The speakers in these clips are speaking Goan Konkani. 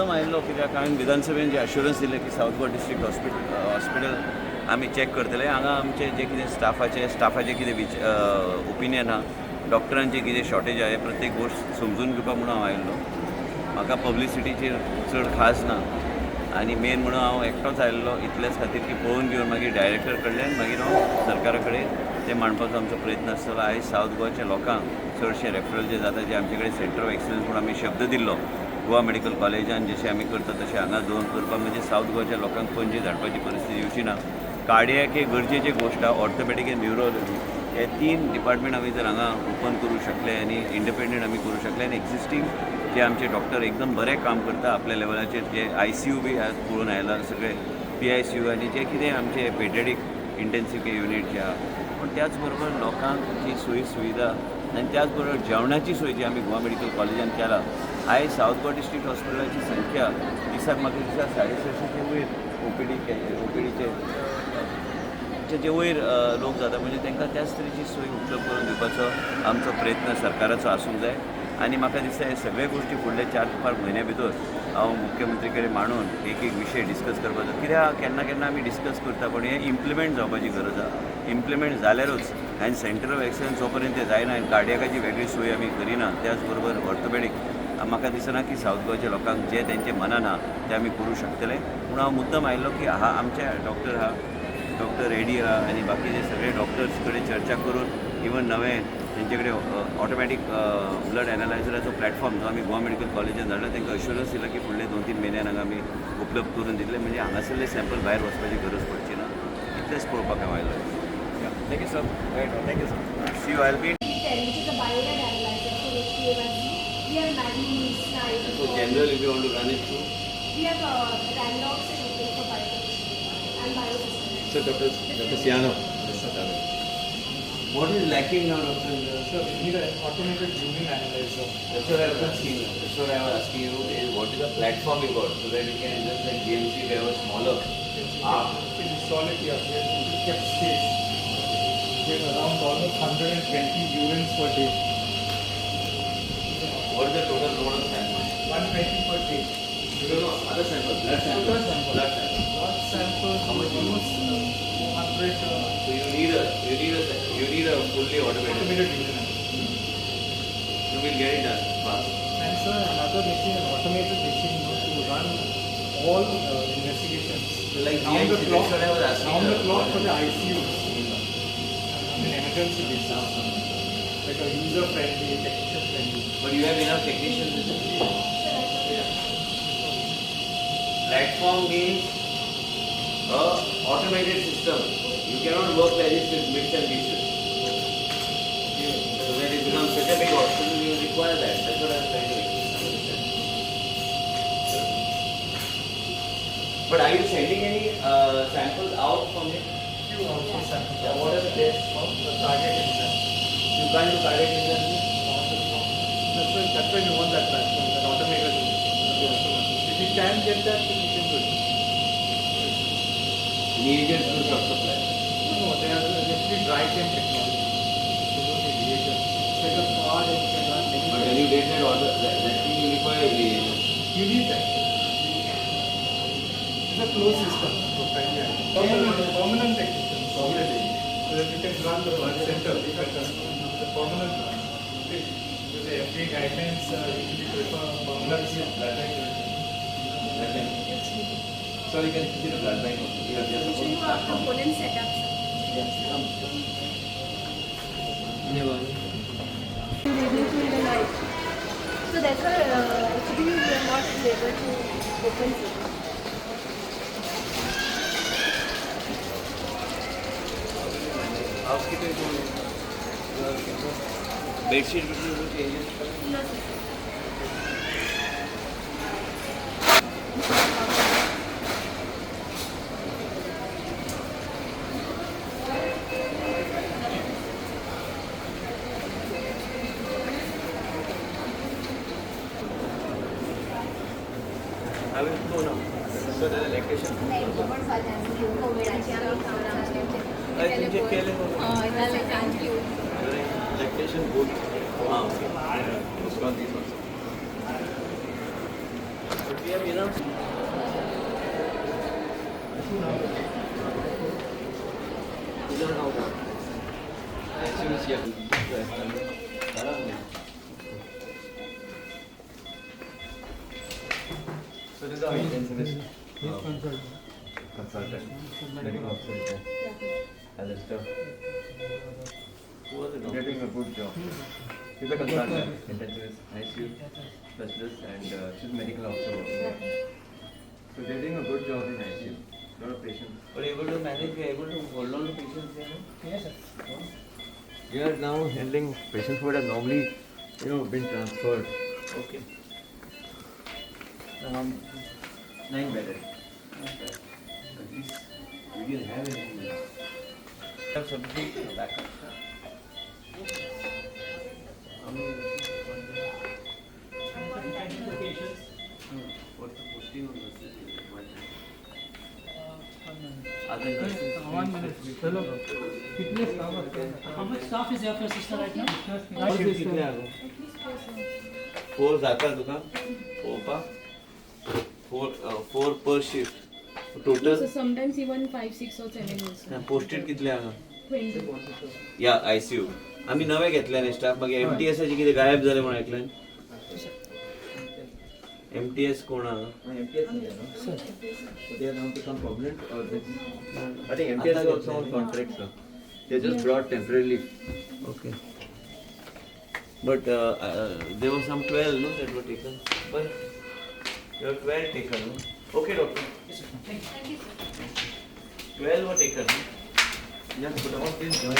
मुद्दम आयिल्लो कित्याक हांवें विधानसभेन जे अश्युरन्स दिलें की सावथ गोवा डिस्ट्रिक्ट हॉस्पिटल आमी चॅक करतले. हांगा आमचे जे कितें स्टाफाचे कितें which opinion आहा, डॉक्टरांचे कितें शॉर्टेज आहा, हे प्रत्येक गोश्ट समजून घेवपाक म्हणून हांव आयिल्लो. म्हाका पब्लिसिटीचेर चड खास ना आनी मेन म्हणून हांव एकटोच आयिल्लो इतलेच खातीर की पळोवन घेवन मागीर डायरेक्टर कडल्यान मागीर हांव सरकारा कडेन ते मांडपाचो आमचो प्रयत्न आसतलो. आयज सावथ गोवाच्या लोकांक चडशे रेफरल जे जाता, जे आमचे कडेन सेंटर ऑफ एक्सलन्स म्हणून आमी शब्द दिल्लो गोवा मेडिकल कॉलेजान जशें आमी करता तशें हांगा दोन करपा म्हणजे सावथ गोवाच्या लोकांक पणजे धाडपाची परिस्थिती येवची ना. कार्डियक हे गरजेची गोश्ट आहा, ऑर्थोपॅडीक आनी न्युरोलॉजी हे तीन डिपार्टमेंट आमी जर हांगा ओपन करूं शकले आनी इंडिपेंडंट आमी करूं शकले आनी एक्झिस्टींग जे आमचे डॉक्टर एकदम बरें काम करता आपल्या लेवलाचेर, जे आयसीयू बी आज पळोवन आयला सगळे पीआयसीयू आनी जे कितें आमचे पेडियाट्रीक इंटेन्सीव केअर युनीट जे आहा, पूण त्याच बरोबर लोकांक जी सोयी सुविधा आनी त्याच बरोबर जेवणाची सोय जी आमी गोवा मेडिकल कॉलेजान केला. आयज सावथ गोवा डिस्ट्रिक्ट हॉस्पिटलाची संख्या दिसाक म्हाका दिसता 650 वयर ओपीडीचे जे वयर लोक जाता, म्हणजे तांकां त्याच तरेची सोय उपलब्ध करून दिवपाचो आमचो प्रयत्न सरकाराचो आसूंक जाय. आनी म्हाका दिसता हे सगळे गोश्टी फुडले 4-5 म्हयन्या भितर हांव मुख्यमंत्री कडेन मांडून एक एक विशय डिस्कस करपाचो. कित्याक केन्ना केन्ना आमी डिस्कस करता पण हें इम्प्लिमेंट जावपाची गरज आहा. इम्प्लिमेंट जाल्यारूच आनी सेंटर ऑफ एक्सलन्स जो पर्यंत तें जायना आनी कार्डियकाची वेगळी सोय आमी करिना, त्याच बरोबर ऑर्थोपॅडीक, म्हाका दिसना की सावथ गोवाच्या लोकांक जे तेंचे मनान आहा तें आमी करूं शकतले. पूण हांव मुद्दम आयिल्लो की हा आमचे डॉक्टर आहा, डॉक्टर रेडी आहा आनी बाकीचे सगळे डॉक्टर्स कडेन चर्चा करून इवन नवे तेंचे कडेन ऑटोमॅटीक ब्लड एनालायझराचो प्लॅटफॉर्म जो आमी गोवा मेडिकल कॉलेजान धाडला, तांकां अश्युरन्स दिला की फुडले 2-3 म्हयन्यान हांगा आमी उपलब्ध करून दितले, म्हणजे हांगासरले सॅम्पल भायर वचपाची गरज पडची ना. इतलेंच पळोवपाक हांव आयलो. Thank you sir. Thank you sir. See you, I'll be which is a biolab analyzer for HbA1c. We have Magnus, Snipe. So general, if you want to run it through, We have Randox and Open for biochemistry and biosystems. So Dr. Siano. What is lacking now, Doctor? Sir, we need an automated urine analyzer. That's what I was asking you. That's what I was asking you is what is the platform you got so that you can just like GMC, we have a smaller arm. It is solid, yeah. We have kept space. We get around almost 120 urines per day. What is the total load of samples? 120 per day. No, other samples, blood samples. Blood samples. Blood samples. Blood samples, How much? Almost 400. So you need a fully automated. Automated urine analyzer. You will get it done fast. And sir, another machine, an automated machine, you know, to run all investigations. So like round the GMC, clock, that's what I was asking. Round the clock for the ICUs. On an emergency basis. Like a user-friendly, technician-friendly. But you have enough technicians in the Yeah. Platform means a automated system. You cannot work like this with bits and pieces. So when it becomes such a big hospital, you require that. That's what I was trying to understand. But are you sending any samples out from here? Few also samples. Yeah, what are the tests for? The cardiac enzyme. You can't do cardiac enzyme? Round the clock. That's why we want that platform, that automated. If we can get that, then we can do it. Reagents to short supply. No, they are actually dry chem technology. You don't need reagents. It's like a card and you can run many But when you get that order, that thing you require reagents. You need that. It's a closed system, so kindly. Permanent technicians. Permanent. So that you can run the one center. You can run the permanent one. Okay. Because the FDA guidelines usually prefer permanent Blood bank. Blood bank. So you can see the blood bank also. We are just So you have component setup, sir. Yeah, come. Radiation in the night. So that's why actually we are not able to open it. Housekeeping bedsheet between who changes? No, sir. I will go now. So the electrician. पण फाल्यां कोविडाची आमी हय, तुमचें केलें हय जालें thank you. Electrician booth. Ah, okay. This one, this one. We have enough. So this is our intensivist consultant, medical officer, Alistair. They're doing a good job. He's a consultant, intensivist, ICU specialist, and she's medical officer working there. So they're doing a good job in ICU. A lot of patients. But able to manage, we are able to hold on to patients here, no? Yes, sir. We are now handling patients who have normally, been transferred. Okay. 9 bedded. At least we didn't have anything. Have something backup. How many nurses? What's the posting on nurses? Are there nurses? 1 minute. Hello. कितने staff? How much staff is there for sister right now? कितने आगो? 4 जाता तुका? 4 पा? 4 per shift. Total? So sometimes even 5, 6 or 7 also. Posted कितले हांगा? 20. या ICU. आमी नवे घेतले न्ही स्टाफ, मागीर एमटीएसाचे कितें गायब जाले म्हूण आयकलें. एमटीएस कोण आहा? MTS is there, no? So they are now become permanent or this? I think MTS is also on contract, sir. They just brought temporarily. Okay. But there were some 12, no, that were taken. But there were 12 taken, no? Okay, doctor. Yes, sir. Thank you. Thank you, sir. 12 were taken, no? Yes, but all please join.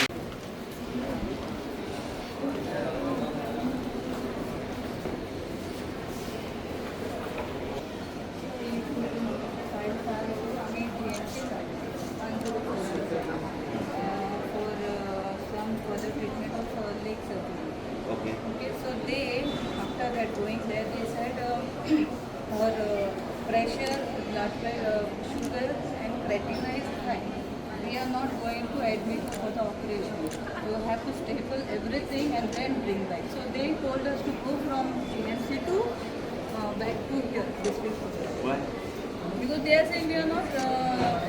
For some further treatment of leg surgery. Okay. Okay, so they, after that going there, they said her pressure, blood pressure, sugar and creatinine is high. We are not going to admit for the operation. You have to staple everything and then bring back. So they told us to go from GMC to back to here, district hospital. Why? Because they are saying we are not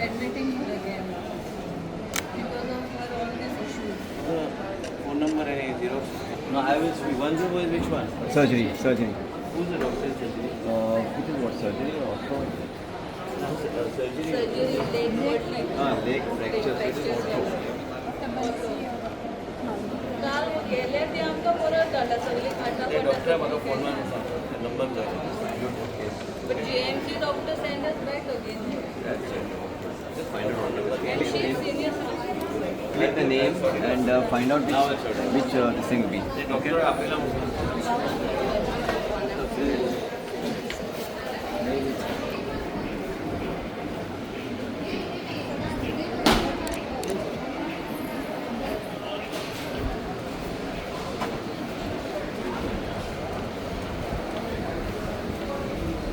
admitting her again because of her all these issues. Phone number and zero. No, I will speak. 104 is which one? Surgery, surgery. Who's the doctor in surgery? Which is what, surgery or ortho? Surgery. Surgery, leg, what leg? Ah, leg fracture. So it is ortho. काल गेले ते आमकां परत धाडला सगळी खाटा ते डॉक्टर म्हाका फोन मारून सांग नंबर जाय. But GMC doctor send us back again. Just find out what number. And she is senior citizen. Click the name and find out which this thing will be. ते डॉक्टर आपल्याला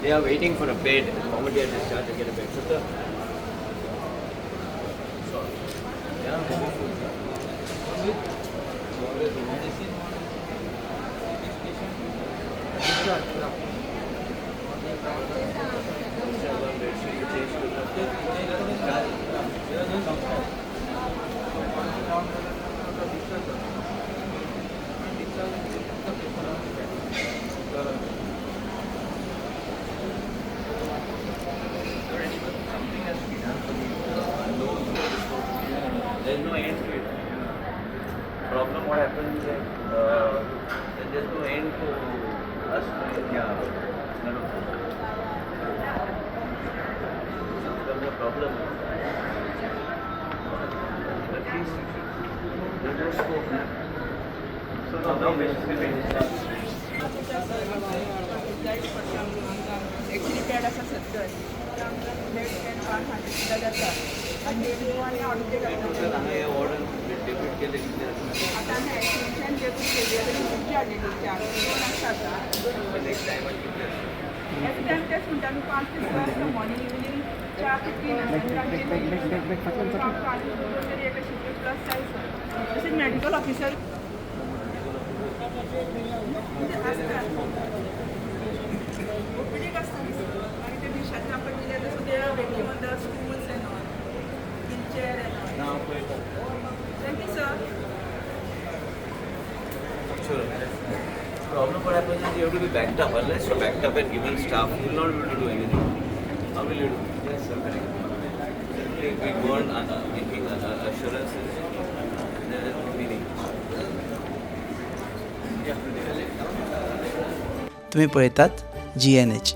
They are waiting for a bed. The moment they are discharged, they get a bed. So the yeah, Something has to be done for these loans. There is no end to it. Problem what happens is that there's no end to us. Yeah. No, no. It becomes a problem. At least there's no scope. So now patients will be discharged. Actually bed आसा 70 आमकां बेड 10 100 सुद्दां जाता आनी डे बिफोर आनी ऑडिट टोटल हांगा हे वॉर्डान डेप्यूट केले कितले आसा? आतां आमी आयसीयूच्यान डेप्यूट केली आतां खुबशी हाडलेली 4 2 आसा आतां. नेक्स्ट टायमान कितले आसा? एवरी टायम तेच म्हणटा आमी 5 ते 6 आसता, मॉर्निंग इवनींग 4 ते 3 आसता. आमकां आनी दोन तरी एका शिफ्ट प्लस जाय सर. तशेंच मेडिकल ऑफिसर ओपीडीक आसता न्ही sir. Problem what happens is you have to be backed up. Unless you're backed up and given staff, you will not be able to do anything. How will you do? Yes, sir. Simply we go on making assurances. There is no meaning. तुम्ही पळयतात जीएनएच.